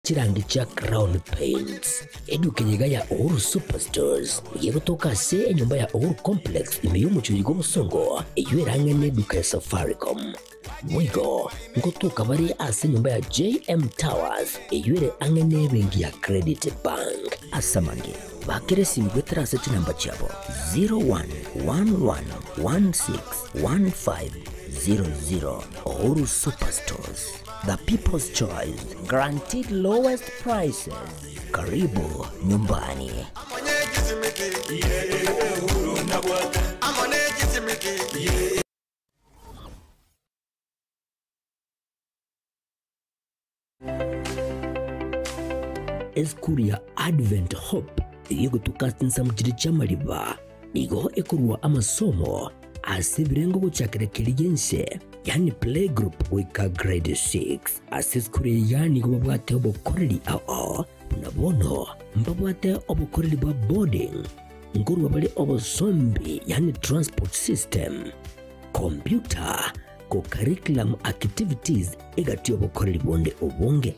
chirangi chia Crown Paints. Eduka eye iga ya Uhuru Superstores nigo egotoka ase enyomba ya Uhuru Complex ime y'omochie oyo bw'Obosongo, eyio ere ang'e n'eduka ya Safaricom. Boigo ngotoka bare ase enyomba ya JM Towers eyio ere ang'e n'ebenki ya Credit Bank. Ase amange, bakera esimi goetera ase chinamba chiabo 0111161500. Uhuru Superstores, the people's choice, guaranteed lowest prices. Karibu nyumbani. Esukuru ya Advent Hope egotoka ase chinsemo chiria chi'amariba nigo ekorua amasomo ase ebirengo gochakera keria gi'ense, yaani playgroup goika grade 6. Ase esukuru eye iga nigo babwate obokoreri ao buna bono mbabwate obokoreri bwa boarding, nkorua bare obosombi yaani transport system, computer, co-curriculum activities egati y'obokoreri bonde obonge.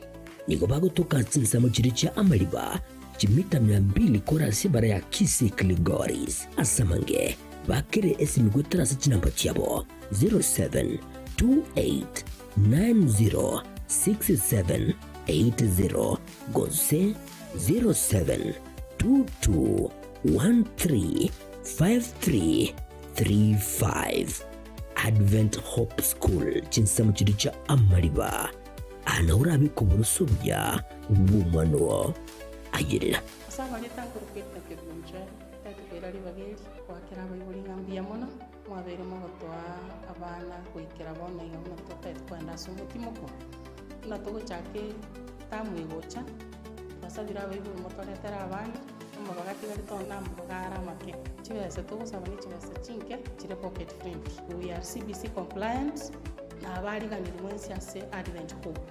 Nigo bagotoka chinsemo chiria chia amariba chimita mia mbili korwa ase ebara ya Kisii Kilgoris. Ase amange bakere esimi goetera ase chinamba chiabo 0728906780 gose 0722135335. Advent Hope School, chinsemo chiria chia amariba aa orabe koboroso obuya bw'omwana oo. Ayerera. Ase amarieta nkorokwa Edna Kebunche, tari koira ribaga eri goakera abaibori ng'a mbuya mono, mwabeire mogotoa abana goikera bono iga buna totagete kogenda ase omotimoko. Buna togochaka etamu egocha, twasabire abaibori motoretere abana, amabaga atigarete onde namabaga are amake. Chibesa togosaba ne chibesa chinke chire pocket friendly. We are CBC compliant, na abariganiri mwensi ase Advent Hope.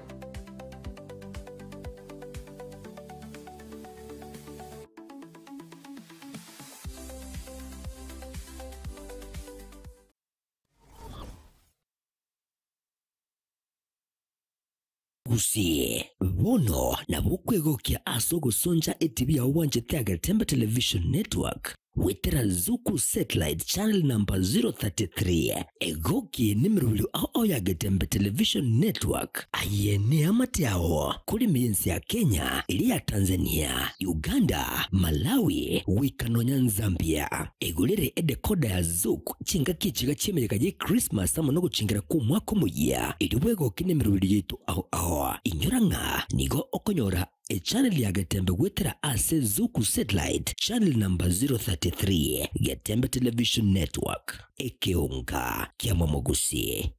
Gusii, bono nabo okwegokia ase ogosoncha etibi yao bwanchete ya Getembe Television Network goetera Zuku Satellite Channel number 033. Egokie nemerobio ao ao ya Getembe Television Network. Aye neamate ao korema ense ya Kenya, eria ya Tanzania, Uganda, Malawi, goika nonya Nzambia. Egorere edecoder ya Zuku chingaki echiga chi'emeyega ye Christmas amo nogochengera kw'omwaka omoyia, erio bwegoke nemeroberi yaito ao ao. Inyora ng'a nigo okonyora echannel ya Getembe goetera ase Zuku Satellite channel number 033, Getembe Television Network, ekeonga kia Momogusi.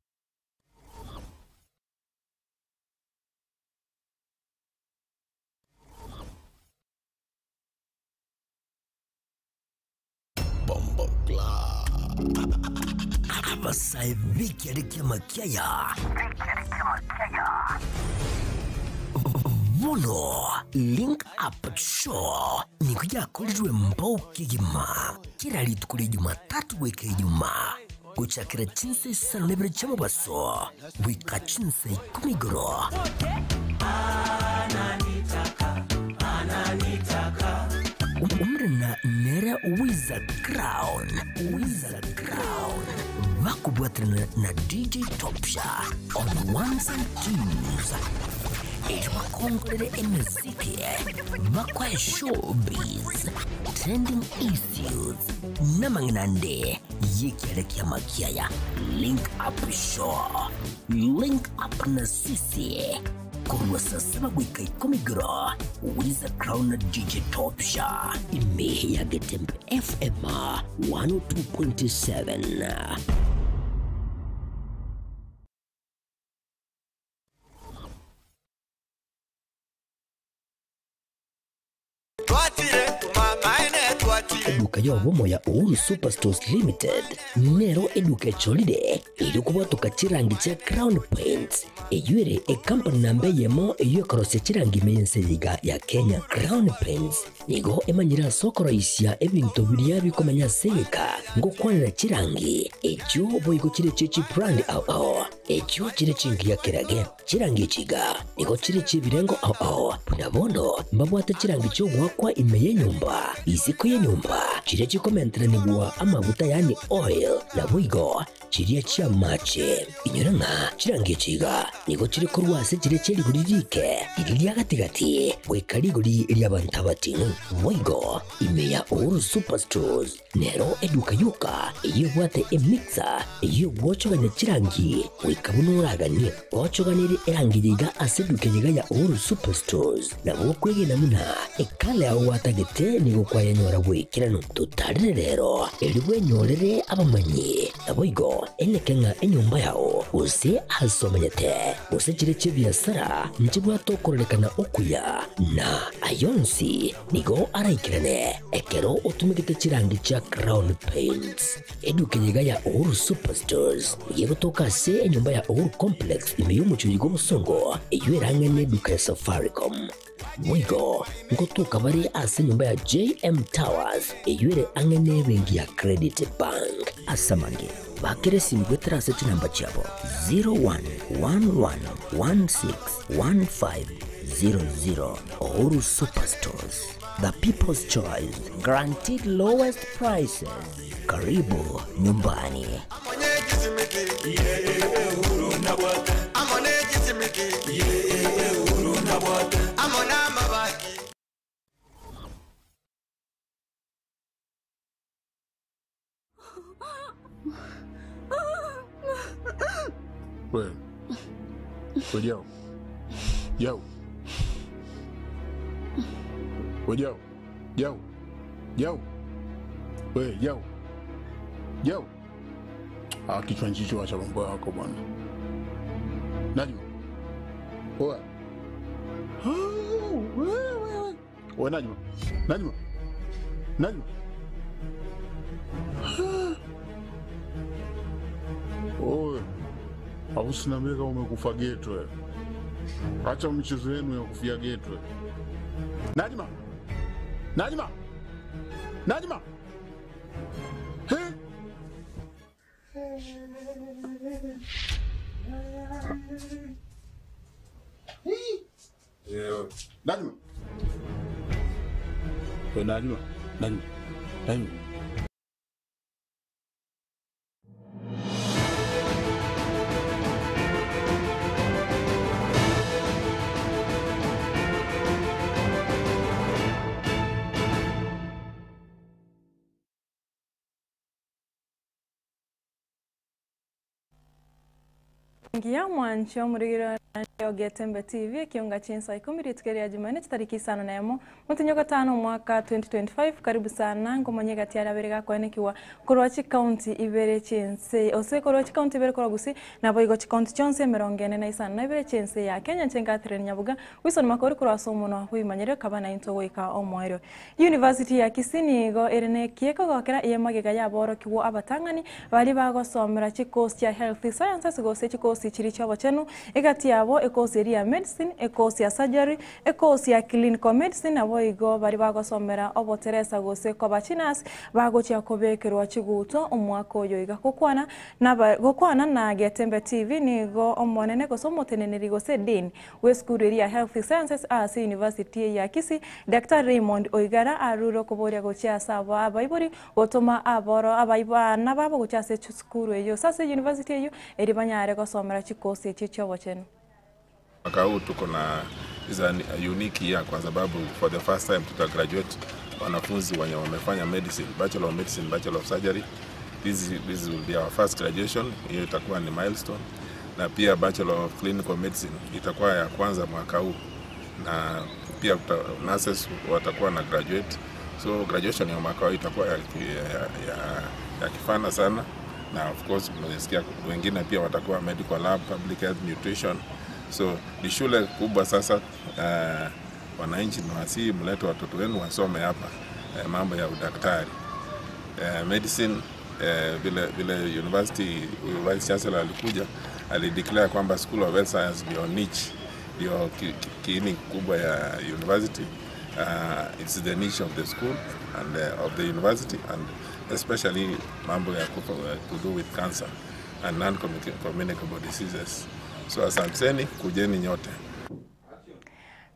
Abasae b'ekiare ki'amakiaya bono Link Up Show nigo yakorirwe mbao kegima kera rituko ria Jumatatu goika Ijumaa gochakera chinsa isano na ibere chi'omobaso goika chinsa ikomi igoro. Omorena nere Wiza Crown, Wiza Crown, bakobwaterana na DJ Topsha on ones and twos. Erio bakongorere emeziki, bakoe showbiz, trending issues, namang'ina ande y'ekiare ki'amakiaya. Link Up Show, Link Up na Sisi, korwa saa saba goika ikomi igoro, Wiza Crown na DJ Topsha, ime ya Getembe FM 102.7. Eduka y'obomo ya Uhuru Superstores Limited nero eduka echorire erio kobwatoka chirangi chia Crown Paints eyio ere ekampani namba eyemo eyio ekorosia chirangi ime y'ense eye iga ya Kenya. Crown Paints nigo emanyire ase okoroisia ebinto biria bikomenya ase egeka ngokwanera chirangi echio boigo chire echie chibrand ao ao. Echio chire chingiya kerage. Chirangi echi iga nigo chire chi'ebirengo ao ao, buna bono mbabwate chirangi chi'ogoakwa ime y'enyomba, isiko y'enyomba, chiria chikomenteranigwa amaguta yaani oil, naboigo chiria chi'amache. Inyora ng'a chirangi echi iga nigo chire korwa ase chiria chie rigori riike, riria ria gati-gati, goika rigori ri'abanto abating'u. Boigo ime ya Uhuru Superstores Nero eduka yoka eyio ebwate emixer eyio egwochogania chirangi goika buna oraganie. Ochoganerie erangi eye iga ase eduka eye iga ya Uhuru Superstores. Nabo okwegena buna ekala yao gwatagete nigo kwayenyora bw'ekeranu. Totarire rero erio bwenyorere abamanyi. Naboigo eneke ng'a enyomba yao gose aase omenyete gose chire chi'ebiasara nchibwate okororekana okuya, na ayonsi Nigo araikerane ekero otumegete chirangi chia Crown Paints. Eduka eye iga ya Uhuru Superstores nigo egotoka ase enyomba ya Uhuru Complex ime y'omochie oyo bw'obosongo eyio erang'e neduka ya Safaricom. Boigo ngotoka bare ase enyomba ya JM Towers eyio ere ang'e nebenki ya Credit Bank. Ase amange, bakere esimi goetera ase chinamba chiabo 0111161500. Uhuru Superstores, the people's choice, guaranteed lowest prices. Karibu nyumbani. We. We Jau. Jau. We Jau. Jau. Jau. We Jau. Jau. Ah, kichwa nchicho acha mambo yako bwana. Najma. Oa. Oh, we, we, we. We Najma. Najma. Najma. Oe. Au usiniambie kama umekufa geto wewe. Acha michezo yenu ya kufia geto. Najma. Najma. Najma. He? Najma. We Najma. Najma. Najma. Ngiya mwanche omorigiro Ogetembe TV ekionga chinsa ikomi rituko ria Jumanne chitariki isano na emo motenyo gatano omwaka 2025 karibu sana ngomanye gati aria abere gakoenekiwa korwa chikaunti ibere chiense ose korwa chikaunti ibere korwa Gusii naboigo chikaunti chionsi emerongo ene na isano na ibere chiense ya Kenya inche Catherine Nyabuga Wilson Makori korwa ase omonwa bw'eimanyerero kaba naintwe goika omoerio. University ya Kisii nigo ere nekieko gokera eye magega y'aborokigwa abatang'ani baria bagosomera chikosi chia Health Sciences gose chikosi chiria chi'obochenu egati yabo ekosi eria ya Medicine, ekosi ya Surgery, ekosi ya Clinical Medicine naboigo baria bagosomera oboteresa gose koba chinurse bagochia kobekerwa chigutwa omwaka oyo iga. Gokwana naba gokwana na Getembe TV nigo omonene gose omoteneneri gose Dean bw'esukuru eria ya Health Sciences ase University eye ya Kisii, Daktari Raymond Oigara arure okoboria gochia ase abo abaibori gotoma aboro abana babo gochia ase chisukuru eyio gose ase university eyio erio banyare gosomera chikosi echio chi'obochenu. Mwaka huu tuko na is a unique year kwa sababu for the first time tuta graduate wanafunzi wenye wamefanya medicine, bachelor of medicine, bachelor of surgery. This, this will be our first graduation, hiyo itakuwa ni milestone, na pia bachelor of clinical medicine itakuwa ya kwanza mwaka huu, na pia nurses watakuwa na graduate. So graduation ya mwaka huu itakuwa ya, ya, ya, ya kifana sana, na of course mmesikia wengine pia watakuwa medical lab, public health, nutrition. So ni shule kubwa sasa. Wananchi ni mlete watoto wenu wasome hapa mambo ya udaktari medicine. Vile vile university vice chancellor alikuja alideclare kwamba School of Health Science ndio niche, ndio kiini kubwa ya university. It's the niche of the school and of the university and especially mambo ya to do with cancer. And non-communicable diseases. So asanteni, kujeni nyote.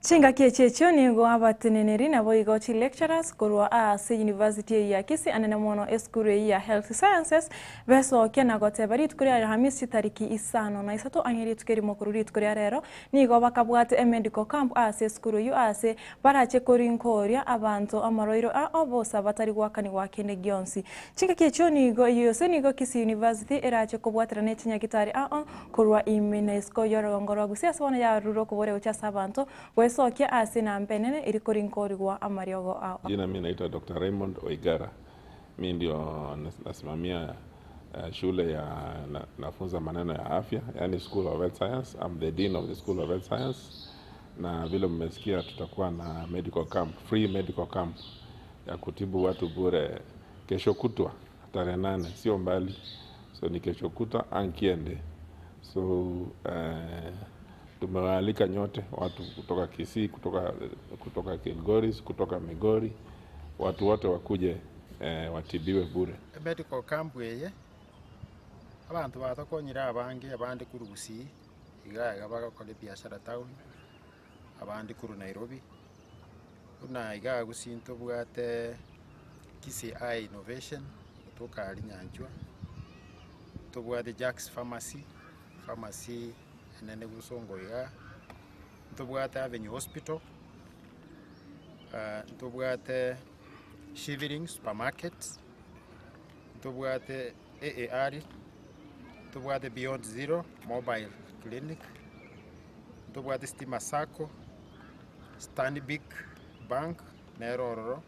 Chingaki echi echio nigo abateneneri naboigo chilecturers korwa ase university eye ya Kisii anene mono esukuru eye ya Health Sciences besokia na goteba rituko ria Alhamisi chitariki isano na isato ang'e rituko erimo korwa rituko ria rero nigo bakabwate emedical camp ase esukuru eyio ase barache korinkoria abanto amarwairo a obosa batari goakanigwa kende gionsi. Chingaki echio nigo eyio yose nigo Kisii University erache kobwatera ne chinyagitari ao korwa ime na isiko y'orogongo rwa Gusii ase bono yarure okoboria gochia ase abanto gwesokia ase enamba enene eri korinkorigwa amariogo ao. Jina mi naitwa Dr. Raymond Oigara. Mi ndio nasimamia shule ya nafunza maneno ya afya, yani School of Health Science. I'm the dean of the School of Health Science. Na vile mmesikia tutakuwa na medical camp, free medical camp ya kutibu watu bure kesho kutwa tarehe 8, sio mbali. So ni kesho kutwa ankiende. So tumewaalika nyote watu kutoka Kisii, kutoka Kilgoris, kutoka Migori, watu wote wakuje watibiwe bure. Medical camp eye abantu batokonyire abange abandi kuru Gusii iga iga bagakora ebiashara town abandi kuru Nairobi buna iga Gusii ntobwate Kisii Eye Innovation gotoka aria Nyanchwa tobwate Jacks Pharmacy pharmacy enene Bosongo iga ntobwate Avenue Hospital ntobwate Shivering Supermarket ntobwate AAR ntobwate Beyond Zero Mobile Clinic ntobwate Stima Sacco Stanbic Bank nero ororo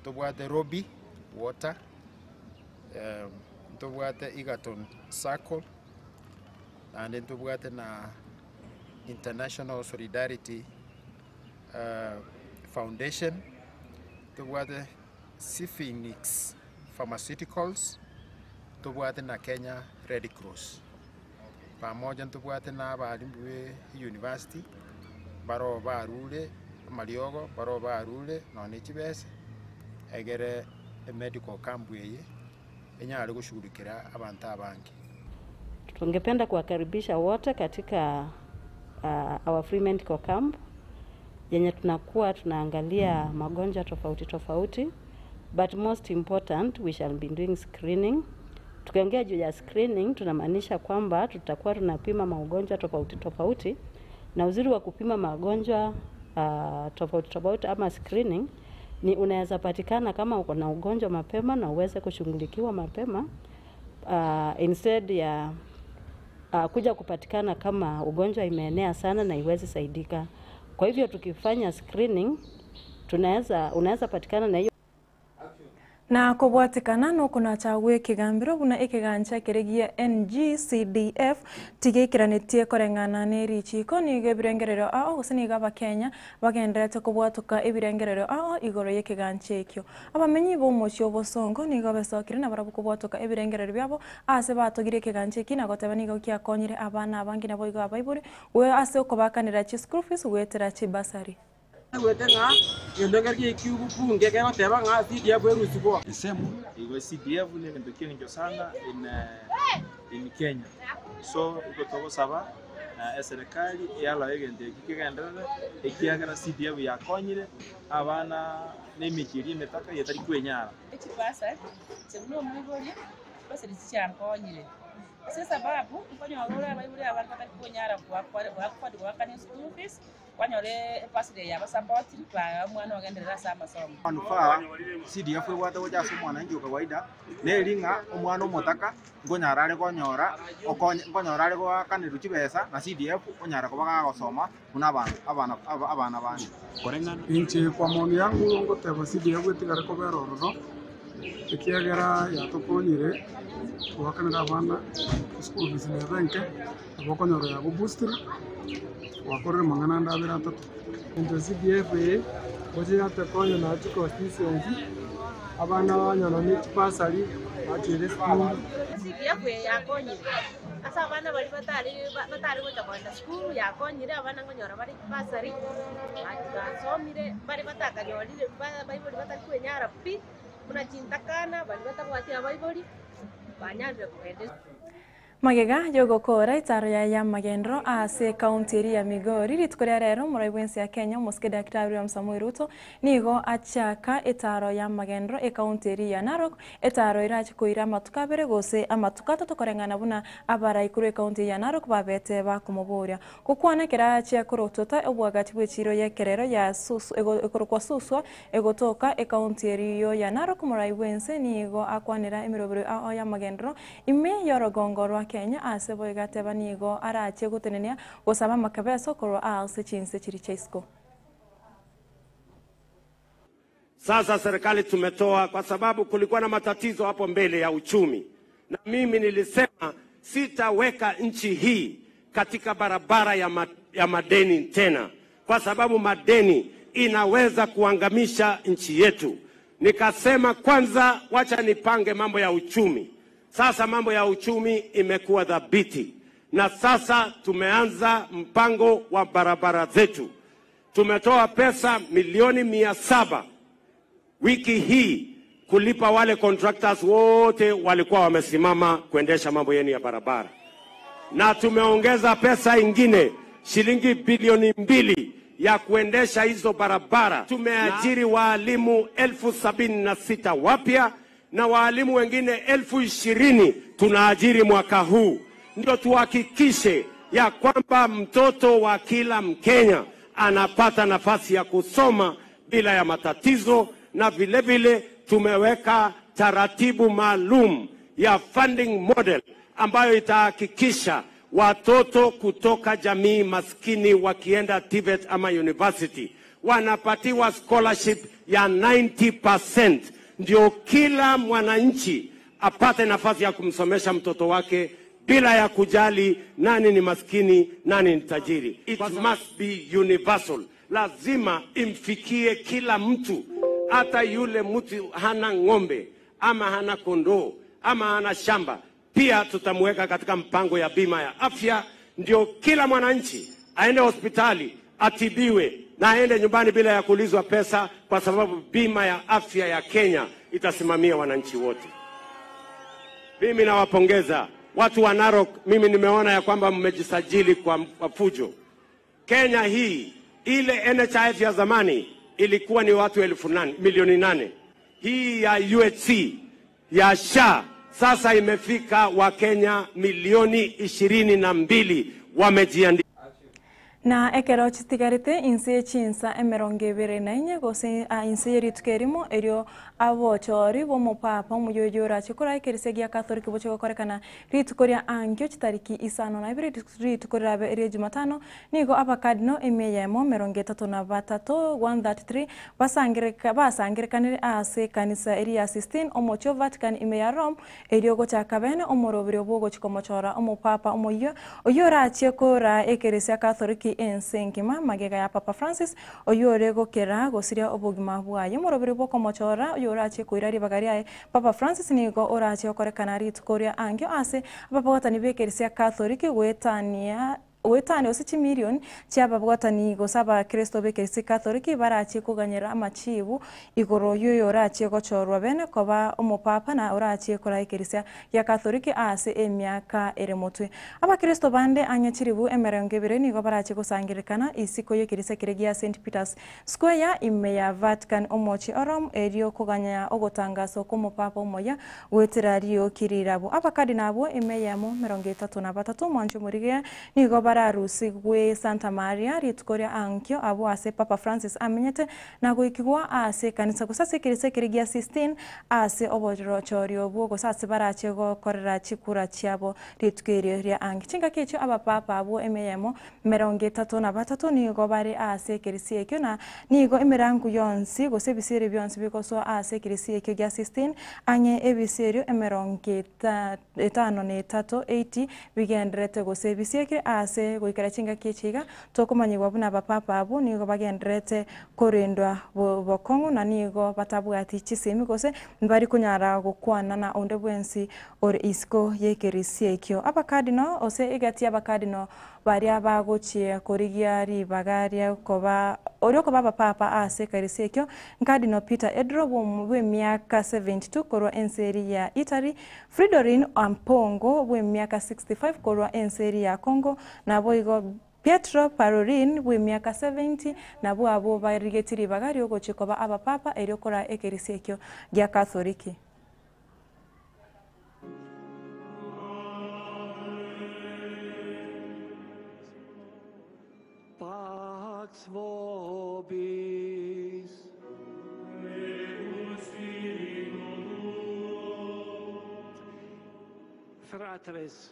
ntobwate Robi Water ntobwate Egerton Sacco naende ntobwate na International Solidarity Foundation ntobwate Phoenix Pharmaceuticals ntobwate na Kenya Red Cross pamoja ntobwate na abarimu be university baro barure amariogo baro barure nonye chibesa egere emedical camp eye enyare goshughulikira abanto abange. Tungependa kuwakaribisha wote katika our free medical camp yenye tunakuwa tunaangalia magonjwa tofauti tofauti, but most important we shall be doing screening. Tukiongea juu ya screening tunamaanisha kwamba tutakuwa tunapima magonjwa tofauti tofauti, na uzuri wa kupima magonjwa tofauti tofauti ama screening ni unaweza patikana kama uko na ugonjwa mapema na uweze kushughulikiwa mapema instead ya kuja kupatikana kama ugonjwa imeenea sana na iwezi saidika. Kwa hivyo tukifanya screening unaweza patikana na hiyo na kobwatikana nokonacha ekegambero buna ekegancha keregia NGCDF tigeikeranetie koreng'ana na erichiko nigo ebirengerero ao gose nigo abakenya bagenderete kobwatoka ebirengerero ao igoro ya ekegancha ekio. Abamenyi ba omochie obosongo nigo besokire na barabwo kobwatoka ebirengerero biabo ase batogire ekegancha eki na goteba nigo kiakonyire abana abange nabo igo abaibori we ase okobakanera chi school fees gwetera chibasari. Gwete ng'a gento ekero giekio bunge kegoteba ng'a CDF erusigwa Ensemo igo CDF ni egento kieng'encho sana in Kenya, so igo togosaba eserikali eyaloe egento eki kegenderere ekiagera CDF yakonyire abana na emechie eria emetaka etari kwenyara. Echibasari chebuna omoibori chibasari chiankonyire ase sababu nkonyora ore abaibori abanto batari kwenyara goafford goakana school fees kwanyora ebasari yabasapotiri ba omwana ogenderera ase amasomo. Manufaa CDF ebwate gocha ase omwananchi o kawaida neri ng'a omwana omotaka nkonyara are konyora nkonyora are goakanerwa chibesa na CDF onyara koba gagosoma buna abana bande. Inche kwa maoni yangu ngoteba CDF etigare kobera ororo ekiagera yatokonyire goakanera abana school fees neba enke nabo okonyora yagoboostire gwakorire mang'ana ande abere atato. Into CDF eye gocha yatokonya na chiconstituency abana banyora ne chibasari bachire esukuru. CDF eye yakonyire ase abana bari batari gocha kogenda sukuru, yakonyire abana nkonyora bari chibasari basomire bari batakanyorire baibori batari kwenyara pi buna chintakana bari batabwati abaibori banyarire kogenda. Magega y'ogokora etaro yaye y'amagenderero ase ekaunti eria ya Migori, rituko ria rero omorai bw'ense ya Kenya omosike Daktari William Samoei Ruto nigo achaka etaro y'amagenderero ekaunti eria ya Narok, etaro erache koira amatuko abere gose amatuko atato koreng'ana buna abarai korwa ekaunti eye ya Narok babete bakomoboria. Gokwana ekero achia korotota obwagachi bw'echiiro y'ekerero ya Susu ekorokwa Suswa egotoka ekaunti eriyo ya Narok omorai bw'ense nigo akwanera emerobero ao y'amagenderero Ime y'orogongo rwa Kenya aase boigo ateba nigo arache gotenenia gosaba amakebeso korwa aase chinse chiria chia isiko. Sasa serikali tumetoa kwa sababu kulikuwa na matatizo hapo mbele ya uchumi, na mimi nilisema sitaweka nchi hii katika barabara ya, ma, ya madeni tena, kwa sababu madeni inaweza kuangamisha nchi yetu. Nikasema kwanza, wacha nipange mambo ya uchumi. Sasa mambo ya uchumi imekuwa dhabiti, na sasa tumeanza mpango wa barabara zetu. Tumetoa pesa milioni 700 wiki hii kulipa wale contractors wote walikuwa wamesimama kuendesha mambo yenu ya barabara, na tumeongeza pesa ingine shilingi bilioni 2 ya kuendesha hizo barabara. Tumeajiri waalimu 76,000 wapya na waalimu wengine 20,000 tunaajiri mwaka huu, ndio tuhakikishe ya kwamba mtoto wa kila Mkenya anapata nafasi ya kusoma bila ya matatizo, na vile vile tumeweka taratibu maalum ya funding model ambayo itahakikisha watoto kutoka jamii maskini wakienda TVET ama university wanapatiwa scholarship ya 90%, ndio kila mwananchi apate nafasi ya kumsomesha mtoto wake bila ya kujali nani ni maskini nani ni tajiri. It must be universal, lazima imfikie kila mtu, hata yule mtu hana ng'ombe ama hana kondoo ama hana shamba, pia tutamweka katika mpango ya bima ya afya, ndio kila mwananchi aende hospitali atibiwe na aende nyumbani bila ya kuulizwa pesa, kwa sababu bima ya afya ya Kenya itasimamia wananchi wote. Mimi nawapongeza watu wa Narok. Mimi nimeona ya kwamba mmejisajili kwa kwa fujo. Kenya hii ile NHIF ya zamani ilikuwa ni watu 8,000, milioni 8. Hii ya UHC ya SHA sasa imefika Wakenya milioni 22 wamejiandikisha. Na ekero chitigarete inse chinsa 24 gose inse yerituko erimo erio abochori b'omopapa omoyoyo orache koraekeresia gia Catholic boche gokorekana rituko ria ankio chitariki 52 rituko rirabe eria Jumatano nigo abakardino 133 133 basangireka basangirekanire ase ekanisa eria ya Sistine omochie o Vatican ime ya Rome erio gochaka bene omoroberi obwo ogochia komochora omopapa omoyio oyio orachie kora ekeresia Catholic ense enkima magega ya Papa Francis oyio ore gokera gosiria obogima bwaye. Omoroberi bw'okomochora oyio orachie koira ribaga riaye Papa Francis nigo orachie gokorekana rituko ria ankio ase ababwatani b'ekeresia Catholic goetania goetania gose chimilioni chi'ababwatani gose abakristo b'ekeresia Catholic barachie koganyera amachibu igoro y'oyo orachie gochorwa bene koba omopapa na orachie koraa ekeresia gia Catholic ase emiaka ere motwe. Abakristo bande ang'e chiribu 20 nigo barachie gosangererekana isiko y'ekeresia keria gia St Peters Square ime ya Vatican omochie o Rome erio koganya ogotangaswa kw'omopapa omoyia goetera rioki rirabwo. Abakardinal abwo ime eyemo 33 mwanche omorigia nigo bararusigwe Santa Maria rituko ria ankio abwo ase Papa Francis amenyete na goikigwa ase ekanisa gose ase ekeresia keria gia Sistine ase oborochori obwo gose ase barache gokorera chikura chiabo rituko erio ria anki. Chingaki echio abapapa abwo emeyemo 33 nigo bare ase ekeresia ekio na nigo emerangu yonsi gose ebisieri bionsi bigosoa ase ekeresia ekio gia Sistine ang'e ebisierio 53 80 bigendererete gose bisiekire ase goikera chingaki echi iga tokomanyigwa buna abapapa abwo nigo bagendererete korendwa bokong'u na nigo batabwati chisemi gose mbari konyara gokwana na onde bwensi ore isiko y'ekeresia ekio. Abakardinal ose egati y'abakardinal Baria bagochia korigia ribaga riokoba oria okoba abapapa ase ekarisi ekio, Cardinal Peter Edro bw'emiaka 72 korwa ense eria ya Italy, Fridolin Ampongo bw'emiaka 65 korwa ense eria ya Congo, naboigo Pietro Parolin bw'emiaka 70 nabwo abwo barigetie ribaga riogochia koba abapapa erio koraa ekerisi ekio gia Katholiki. Pax vobis. Fratres,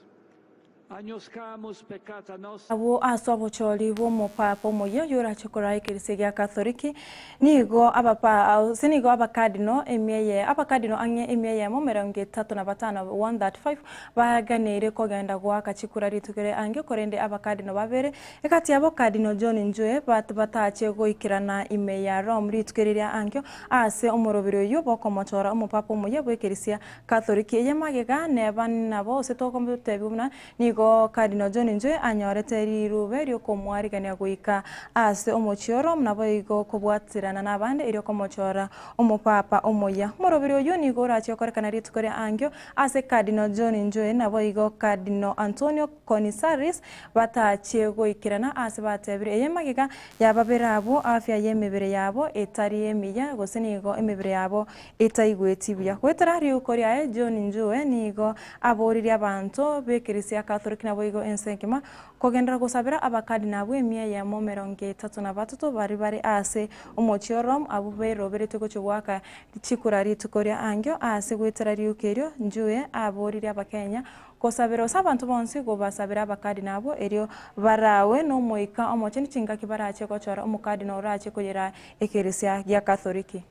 agnoscamus peccata nostra. Abwo ase obochori bw'omopapa omoyia oyio orache koraa ekerisia gia Katholiki, nigo abapa ase nigo abakadino emia eye abakadino ang'e emia eyemo emerongo etato na batano, 135, baganeire kogenda goaka chikura rituko ere ange korende abakadino babere Egati yabo Cardinal John Njue batache goikerana ime ya Rome rituko riria ankio ase omoroberi oyio bokomochora omopapa omoyia bw'ekerisia Katholiki eye magega neba nabo ase togotebiwa buna nigo Cardinal John Njue anyorete rirube riokomoarigania goika ase omochie o Rome naboigo kobwaterana nabande erio komochora omopapa omoyia. Omoroberi oyio nigo orache gokorekana rituko ria ankio ase Cardinal John Njue naboigo Cardinal Antonio Conisaris batachie goikerana aase batebire, Eye magega y'ababere abwo afya y'emebere yabo etari emiya, gose nigo emebere yabo etaigweti buya. Goetera riuko riaye John Njue nigo aboririe abanto b'ekerisia Catholic naboigo ense engima kogenderera gosabera abakadina abwo emia eyemo emerongo etato na batato baria bare aase omochie o Rome abwo beroberetwe gochia goaka chikura rituko ria angio aase goetera riuko erio Njue aboririe abakenya Gosabera ase abanto bonsi, gobasabera abakadina abwo, erio barawe n'Omoika Omochenu chingaki barache gochora omokadina orache koyera ekerisia gia Katholiki.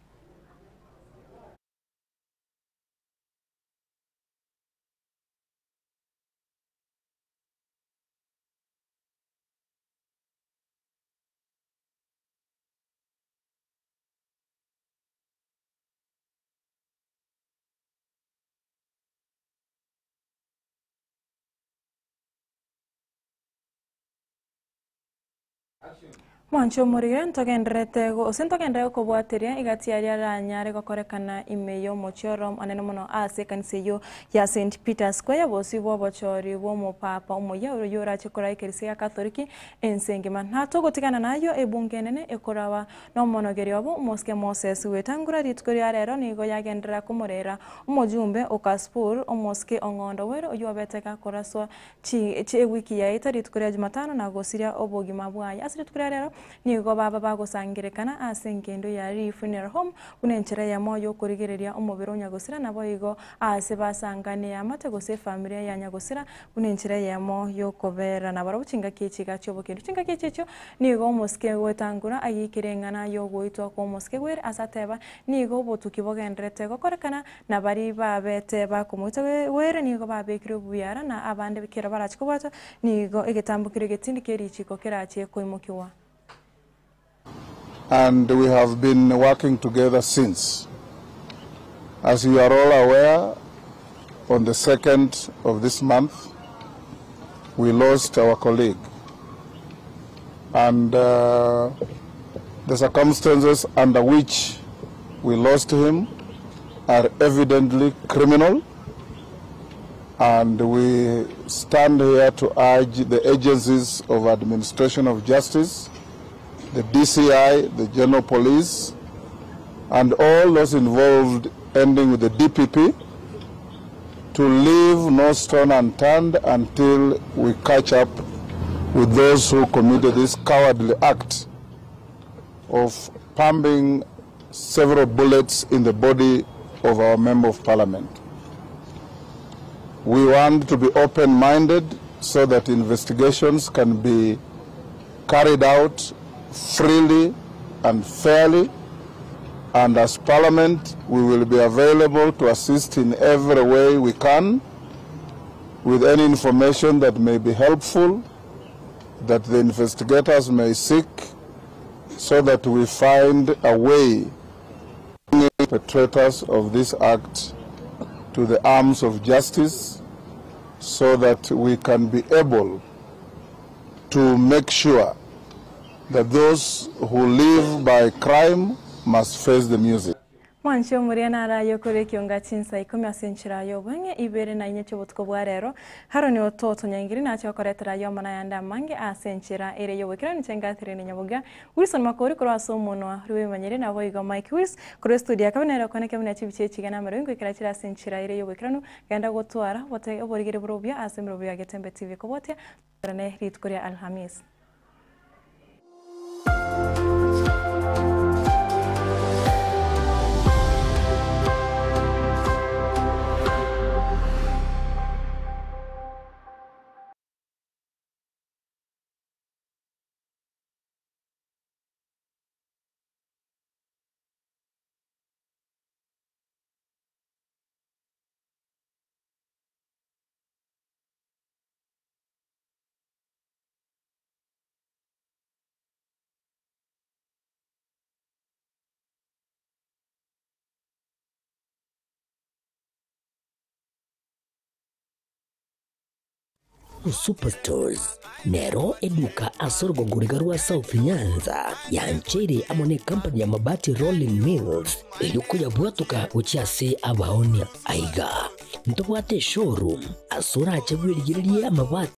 Mwanche omorige, ntogendererete gose ntogenderere kobwateria egati aria aranyare gokorekana ime y'omochie oro omonene mono ase ekanisa eyio ya St. Peter's Square, bosio bw'obochori bw'omopapa omoyia oyio orache koraa ekerisia gia Katholiki ense engima. Natogotigana nayio ebunge enene ekorawa Nomonogeri obo omosike Moses gwetangura rituko ria rero nigo yagenderera komorera omojumbe o Kasipul, omosike ong'ondo bwere oyio obete gakoraswa chi ewiki yaeta rituko ria Jumatano na gosiria obogima bwaye. Ase rituko ria rero nigo baba bagosangerekana ase engendo ya Lee Funeral Home buna enchera eyemo yokorigereria omobere o nyagosira naboigo aase basangane eamate gose efamilia ya nyagosira buna enchera eyemo yokobera nabarabwo chingaki echi iga chi'obokendu. Chingaki echi echio Nigo omosike gwetangura agiikire eng'ana y'ogoitwa kw'omosike gwere ase ateba, Nigo obotuki bogendererete gokorekana, na baria babete bakomoita gwere nigo babekirwe obubiara, na abande kero barache kobwatwa, nigo egetambo keria egetindi kie richiiko kerache koimokigwa. And we have been working together since. As you are all aware, on the 2nd of this month, we lost our colleague. And uh, the circumstances under which we lost him are evidently criminal. And we stand here to urge the agencies of administration of justice, the DCI, the General Police, and all those involved, ending with the DPP, to leave no stone unturned until we catch up with those who committed this cowardly act of pumping several bullets in the body of our member of parliament. We want to be open-minded so that investigations can be carried out freely and fairly. And as Parliament, we will be available to assist in every way we can with any information that may be helpful, that the investigators may seek, so that we find a way perpetrators of this act to the arms of justice so that we can be able to make sure that those who live by crime must face the music. Mwanche omoria naraye okore ekionga chinsa ikomi ase enchera ya obweng'e ibere na inye chi'obotuko bwa rero. Haroni Ototo Nyaingiri nache gokoretera ayio amo nayande amange ase enchera ere y'oboikeranu inche Catherine Nyaboga. Wilson Makori korwa ase omonwa rw'ebimanyire naboigo Mike Wills korwa estudio ya kabere nere okoeneka buna chibicha echiga na amarwa ngoikera chire ase enchera ere y'oboikeranu genda gotwara obote oborigeri bore obuya ase emerobio ya Getembe TV kobwatia toberane rituko ria Alhamisi. Superstores nero eduka ase orogongo riga rwa South Nyanza yancheire amo ne company ya Mabati Rolling Mills erio koyabwatoka gochia ase abaonia. Aiga ntobwate eshowroom ase orache bwerigererie amabati.